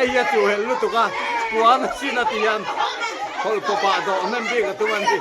Hei hi a chuhhelh lutuk a, puan a chin a ti hian hawlh kawpah dawh hnem bik a tum an ti.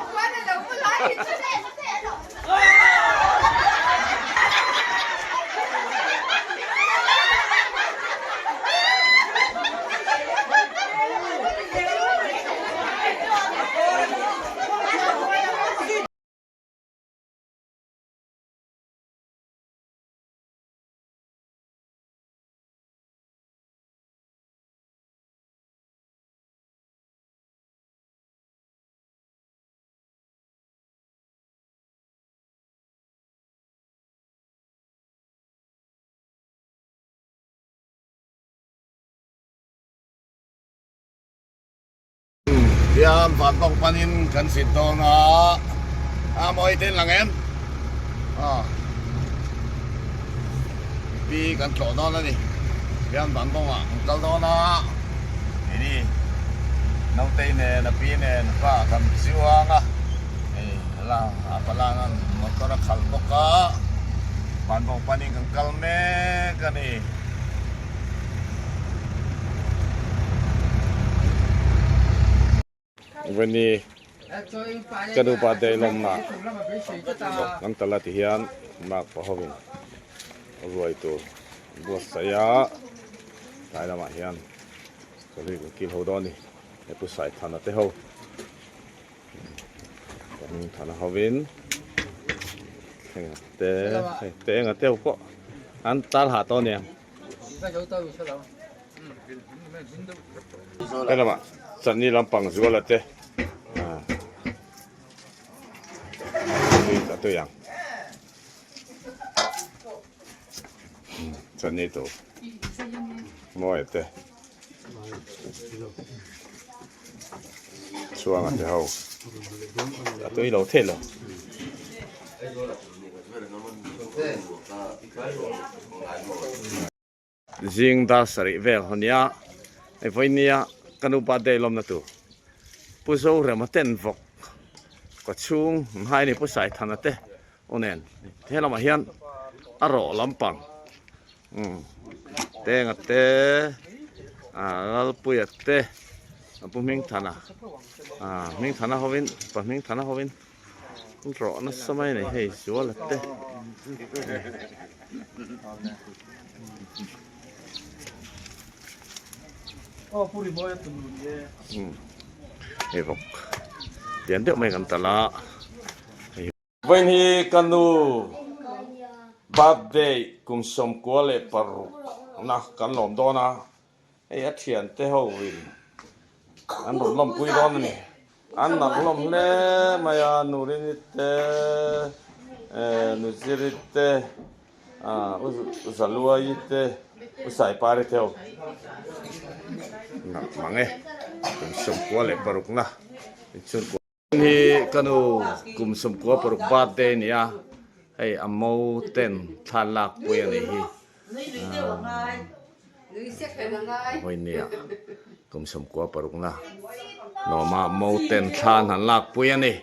Hian van bawk panin kan sit dawn a, a mawi ten lang em? A pi kan tlawh dawn a ni. Hian van bawngah kan kal dawn a, keini nautei nen a pi nen kha kan chuang a, hei la a palang an motor a khalh bawk a, van bawk panin kan kal mek a ni. Vawni ka nupa te lawmna kan tal a ti hian mark pa hovin ruai tur buatsaih a tlai lamah hian chawhlui kan kil ho dawn a ni he pu Saithana te ho Thana hovin thleng te hei te enga te ho pawh an tal hah tawh aniang helamah chutney lampang zuala te ah a tui ang chutney tur mawi te chhuanga te ho a tui lo thei lo. Zing dar sarih vel haw nia hei vawinia ka nu birthday lawmna tur Pu Zorema ten vawk kaw chhung hmai a ni Pu Saithana te aw nen he lamah hian a rawh lampang umm Tenga te ah Lalpuia te Pu Hmingthana ah Hmingthana hovin Pa Hmingthana hovin rawh nasa mai a ni hei Zuala te. Hei bawk lian deuh mai kan tal a. Vawiin hi ka nu birthday kum 96 na kan lawm dawn a, hei a thiante ho in an rawn lawmpui dawn a ni. An nalh hlawm hle mai a, Nurini te, Nuziri te, U Zaluai te, U Saipari te ho nalh mang e, kum 96 na inchhungkua. Hi ka nu kum 96 birthday a ni a, hei a mo ten thla lak pui a nih hi. Vawinia kum 96 na lawma mo ten thla an han lak pui a ni.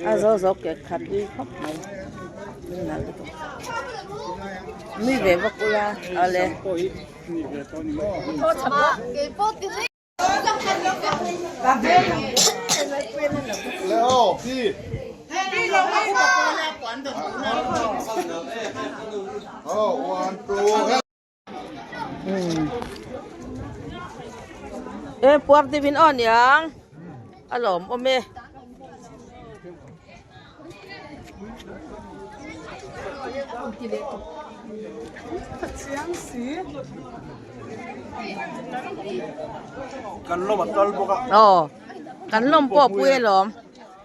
A zo zo ke khat ui khawp mai min nalh lutuk nui ve vak ula awle. E He puar deuhin aw niang a lawm awm e. Kan lawm a tal bawk a. Aw kan lawm pawh pui a lawm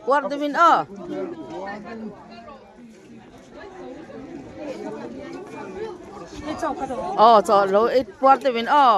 puar deuhin aw. Aw chaw lo ei puar deuhin aw.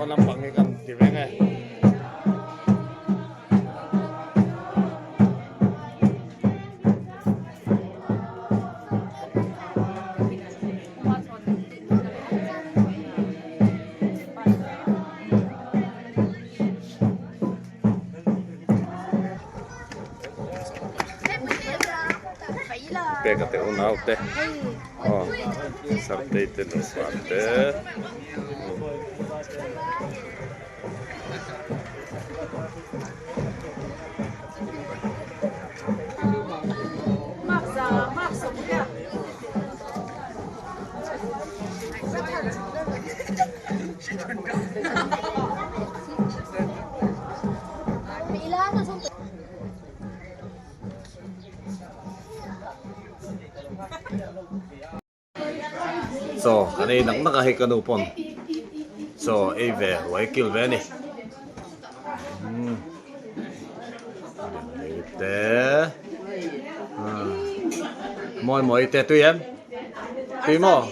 Pawn lampang hi kan ti reng e. Peka te unau te aw sartei te nupa te. Chaw kan ei nak nak a hei ka nu pawn chaw ei ve ruai kil ve a ni te mawi mawi te tui em tui maw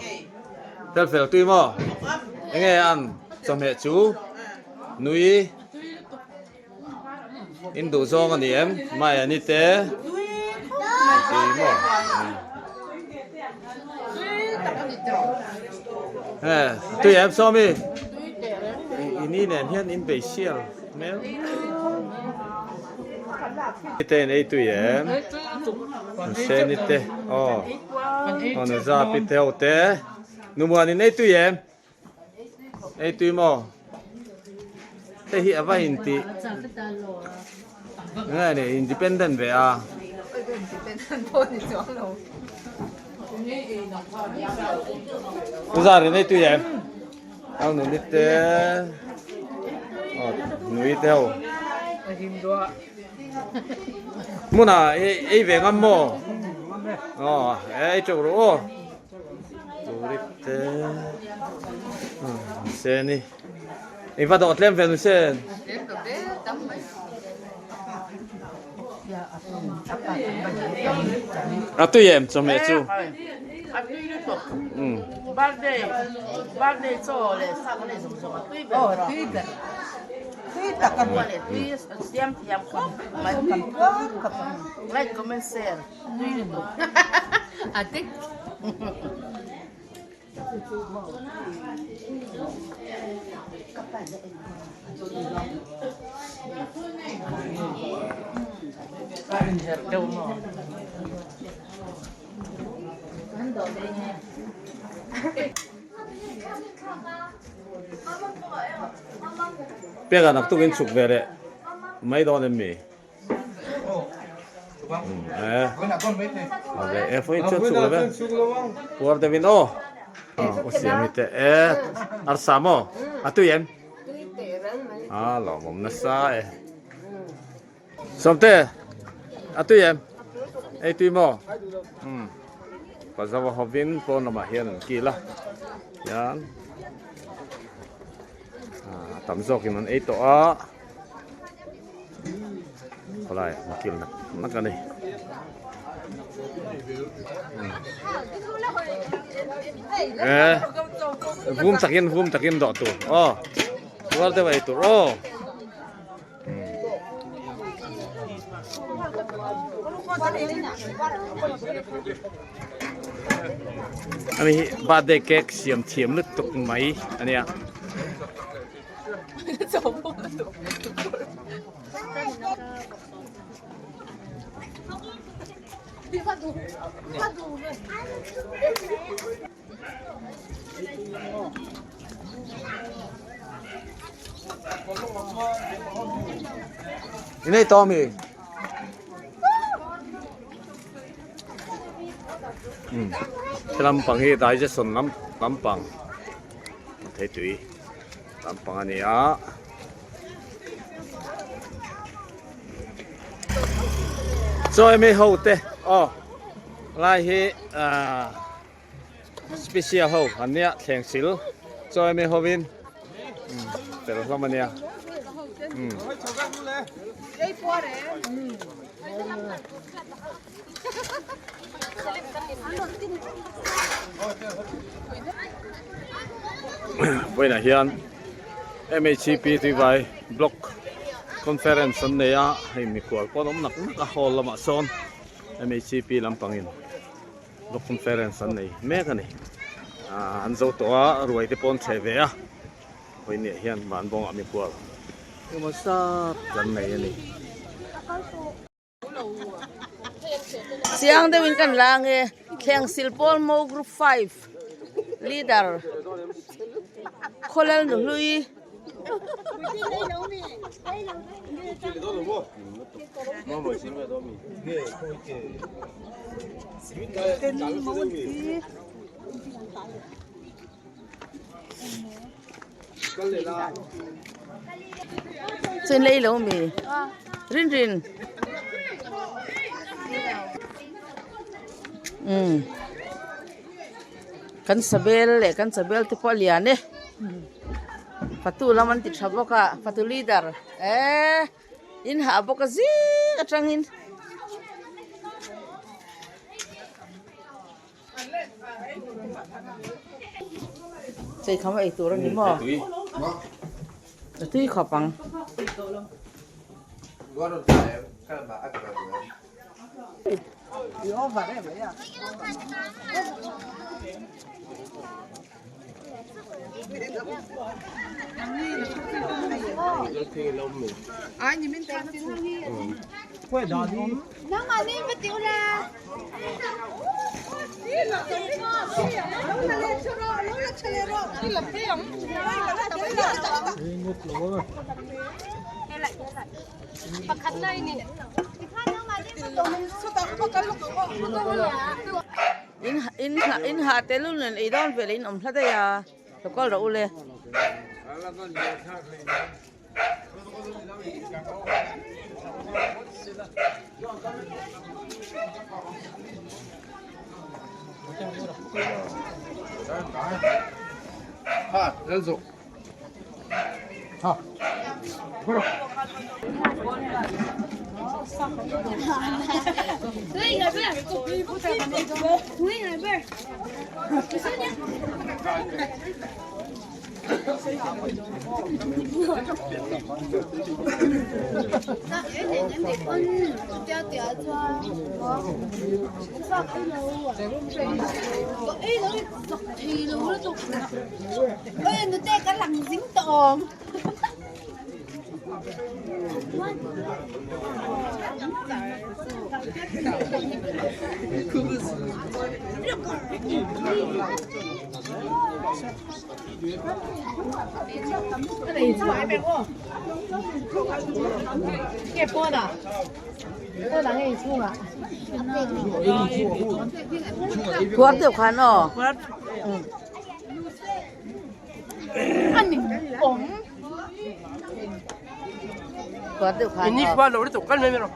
fel fel tui maw enge an chawhmeh chu nui In duh zawng a ni em? Mai a ni te. Tui maw? He, tui em Sawmi? I ni nen hian in bei sial hmel. Te in ei tui em? Seni te, aw. Aw nu zapi te ho te. Nu muan in ei tui em? Ei tui maw? Hei hi a va in tih nge ni independent ve a. Zar in ei tui em? Au nuni te aw nui te ho. Hmuna ei ve ngam maw? Aw ei teuh rawh aw. Turit te Seni i va dawh tlem ve nu Sen. A tui em chawhmeh chu? A tui lutuk. Birthday birthday chaw leh sa kan ei zawng zawng a tui ber. Aw tui ber. Tui tak a ni. Tui siam thiam khawp mai. Kan puar khawp ang. Like comment share. Tui lutuk. A dik. Peka naktuk in chhuk ve leh mai dawn em mi? Puar deuhin aw u siam hi te e arsa maw a tui em a lawmawm nasa e sawmte a tui em ei tui maw pazawa hovin pawn lamah hian an kil a hian a tam zawkin an ei tawh a. Khawlai an kil nak nak a ni. Eh, vum takin vum takin dawh tur aw rual deuh ei tur aw. Ani hi birthday cake siam thiam lutuk mai ania. Inei tawh ami? He lampang hi digestion lampang thei tui. Lampang a ni a. Chaw emaw ho te aw lai hi ahh special ho an nia thleng sil chaw emaw ho in tel hlawm a nia umm. Vawiinah hian MHCP Tuivai Block Conference an nei a, hei mikhual pawh an awm nak nak a, hall lamah sawn MHCP lampangin Block Conference an nei mek a ni. Aaa an zo tawh a, ruai te pawh an chhe ve a, vawiinah hian vanbawngah mikhual engemaw zat an nei a ni. Chiang deuhin kan la ange thleng silpawn mo group 5 leader khawlel nu hlui Chen lei lo mi rin rin um kan sabel leh kan sabel te pawh a lian e fatu lam an ti tha bawk a fatu leader eh in hah bawk a zing atangin. Chei kham a ei tur a ni maw? A tui khawp ang. In in in hah tel u nen ei dawn ve leh in awm hla daih a lo kal rawh u le. Khuar deuh khan aw. Khuar deuh khan aw.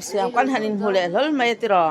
Siam kan han inhmu leh hlawl mai a tiraw.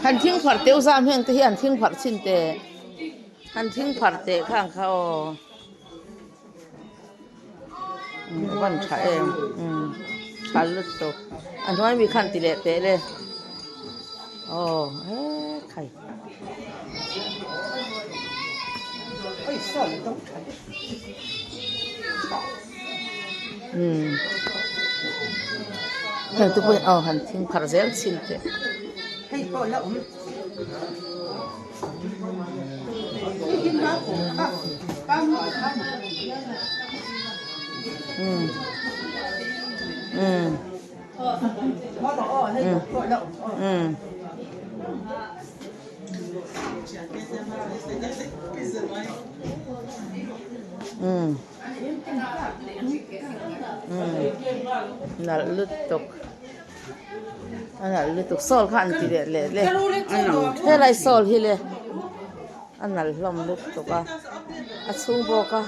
Han thing pharh teuh zam heng te hi an thing pharh chin teh han thing pharh teh kha ang kha aw. Van tha em tha lutuk a hnuai mi khan ti leh teh le aw hekhai. Heng te pawh hi aw han thing pharh zel chhin teh. Nalh lutuk. A nalh lutuk sawl kha an ti leh leh le helai sawl hi le a nalh hlawm lutuk a a chhung bawk a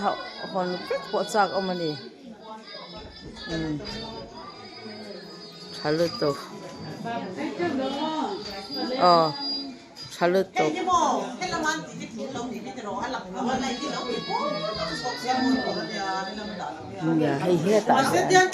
hawn vek pawh chak awm a ni. Tha lutuk. Aw tha lutuk. Nia hei hetah hian.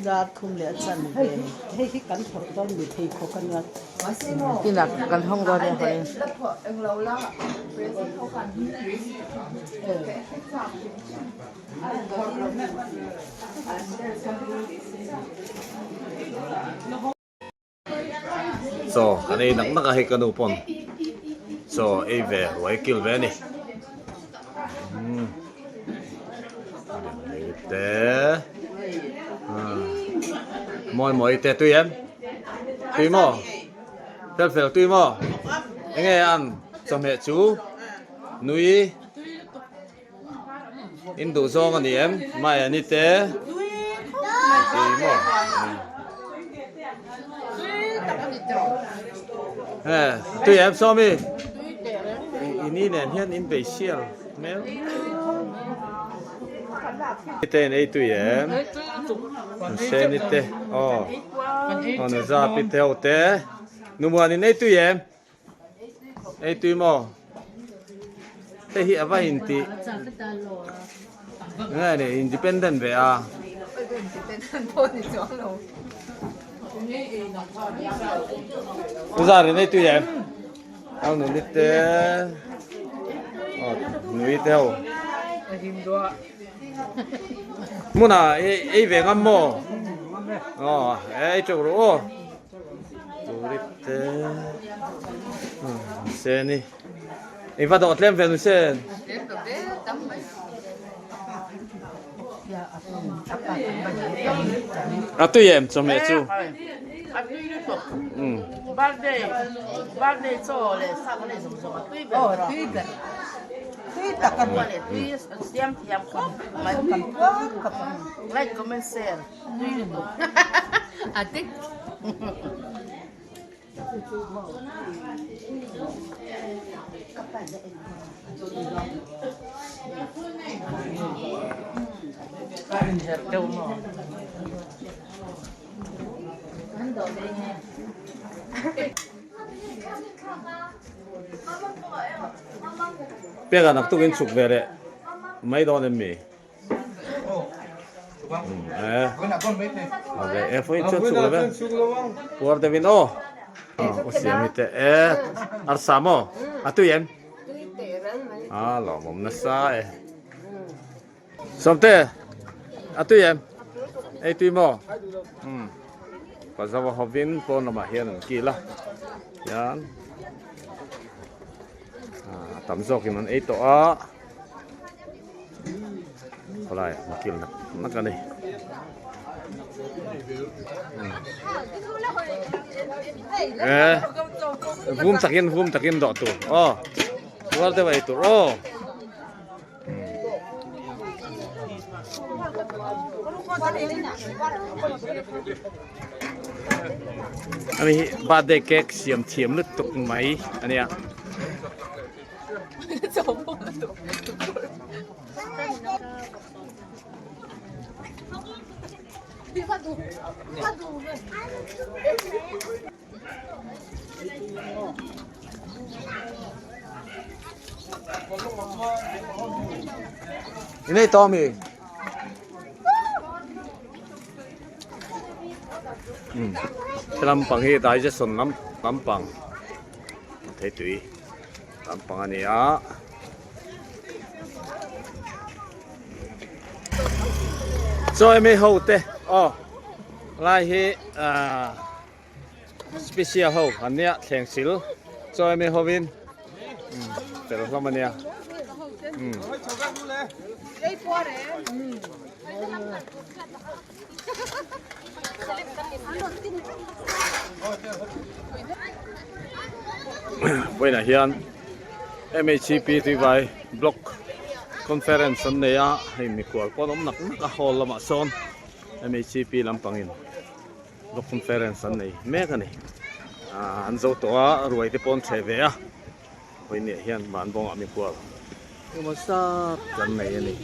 Dar khum leh a chan ve. Hei hi kan phawrh dawn mi pheikhawk a nia. Kinah kan hawng dawn nia hawi. Chaw kan ei nak nak a hei ka nu pawn chaw ei ve ruai kil ve a ni umm te mawi mawi te tui em tui maw fel fel tui maw enge an chawhmeh chu nui In duh zawng a ni em? Mai a ni te. Tui maw? He, tui em Sawmi? I ni nen hian in bei sial hmel. Te in ei tui em? Seni te, aw. Aw nu zapi te ho te. Nu muan in ei tui em? Ei tui maw? Hei hi a va inti nge ni independent ve a. Zar in ei tui em? Au nu ni te nui te ho. Hmuna ei ve ngam maw? Aw ei teuh rawh aw. Turit te se ni i va dawh tlem ve nu sen a tui em chawhmeh chu Birthday birthday chaw leh sa kan ei zawng zawng a tui ber tui ber tui tak a ni tui siam thiam khawp mai like comment share Peka naktuk in chhuk ve leh mai dawn em mi? Puar deuhin aw u siam hi te e arsa maw a tui em a lawmawm nasa e sawmte a tui em ei tui maw pazawa hovin pawn lamah hian an kil a hian tam zawkin an ei tawh a. Khawlai an kil nak nak a ni. Eh, vum takin vum takin dawh tur aw tuar deuh ei tur aw. Ani hi birthday cake siam thiam lutuk mai ania. Inei tawh ami? He lampang hi digestion lampang theitui. Lampang a ni a. Chaw emaw ho te aw lai hi ah special ho an nia thleng sil chaw emaw ho in fel hlawm a nia. Vawiinah hian MHCP Tuivai Block. Conference an nei a, hei mikhual pawh an awm nak nak a, hall lamah sawn MHCP lampangin block conference an nei mek a ni. Aaa an zo tawh a, ruai te pawh an chhe ve a, vawiin hian vanbawngah mikhual engemaw zat kan nei a ni.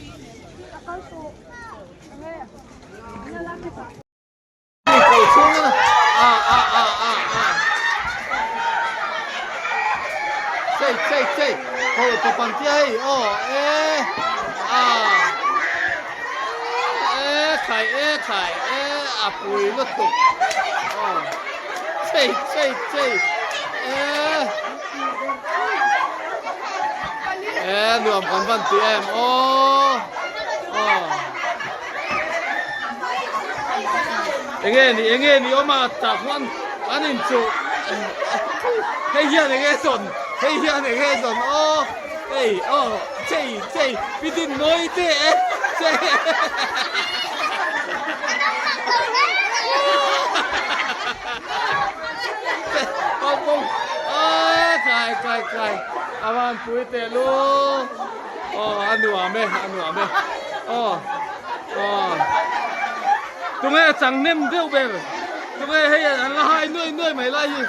Nuam kan van ti em aw Enge ni enge ni awm a tah khuan an in chuh hei hian enge zawn hei hian enge zawn aw hei aw chei chei pi din mawi te e chei aw kai kai kai a van pui teh lu aw a nuam e a nuam e aw aw tunge chang nem deuh ber tunge hei an la hai nuai nuai mai lai hi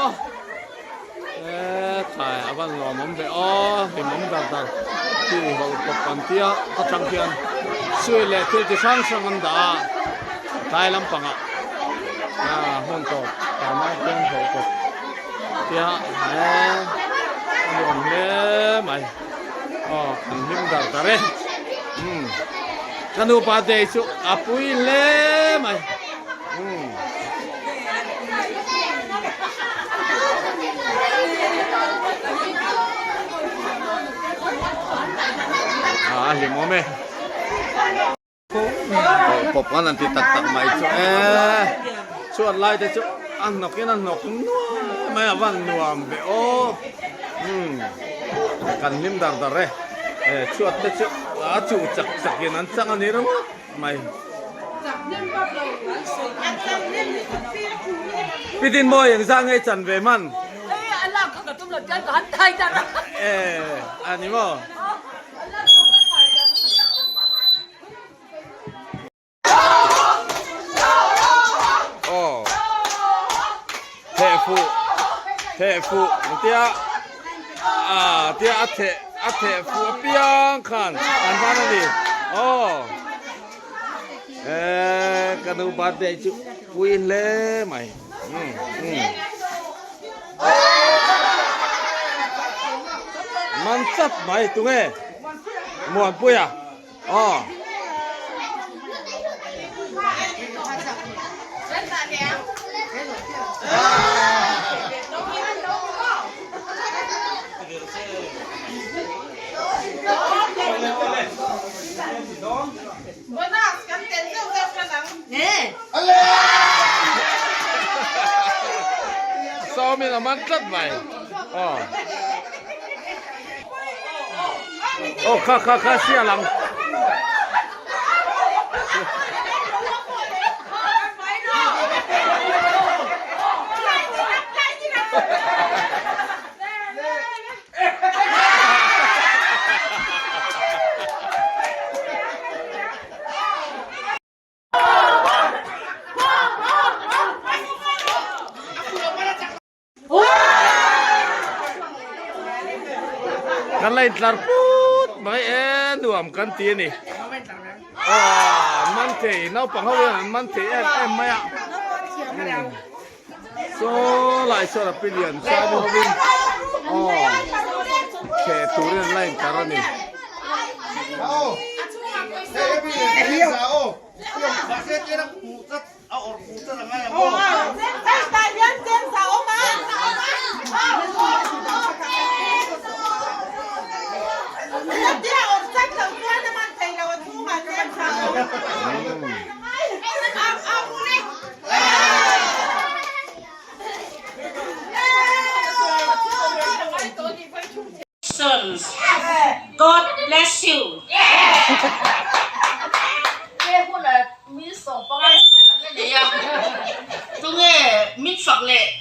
aw e khai a van lawm awm ve aw hlim awm dar dar khi hawlh pawp an tia ka chang hian sui leh thil chi hrang hrang an dah a tlai lampangah a hmun tawp tana khian hawlh pawp tia e a nuam hle mai. Aw kan hlim dar dar e umm ka nu birthday chu a pui hle mai umm. A hlim awm e. Pawp an an ti tak tak mai chu e chuan lai te chu a hnawk in a hnawk nuai mai a van nuam ve aw umm kan hlim dar dar e e chhuat te chu a chuh chak chak in an chang a ni ringawt mai Pi Dinmawi engzah nge chan ve hman e a ni maw. Aw theh fuh theh fuh tia ah tia a theh a theh fuh apiang khan an hman a ni aw eh ka nu birthday chu pui hle mai um um. Man chat mai tunge Muanpuia aw. Sawmin a man tlat mai aw aw kha kha kha sial ang. Kan la intlar put mai e nuam kan ti a ni. Aw man thei naupang ho hian an man thei em em mai a. Saw lai sawn a pilian chuan ni hovin aw theh turin an la intar a ni. Sons God bless you. He huna mi sawng pangai kan la nei a, tunge min fak leh.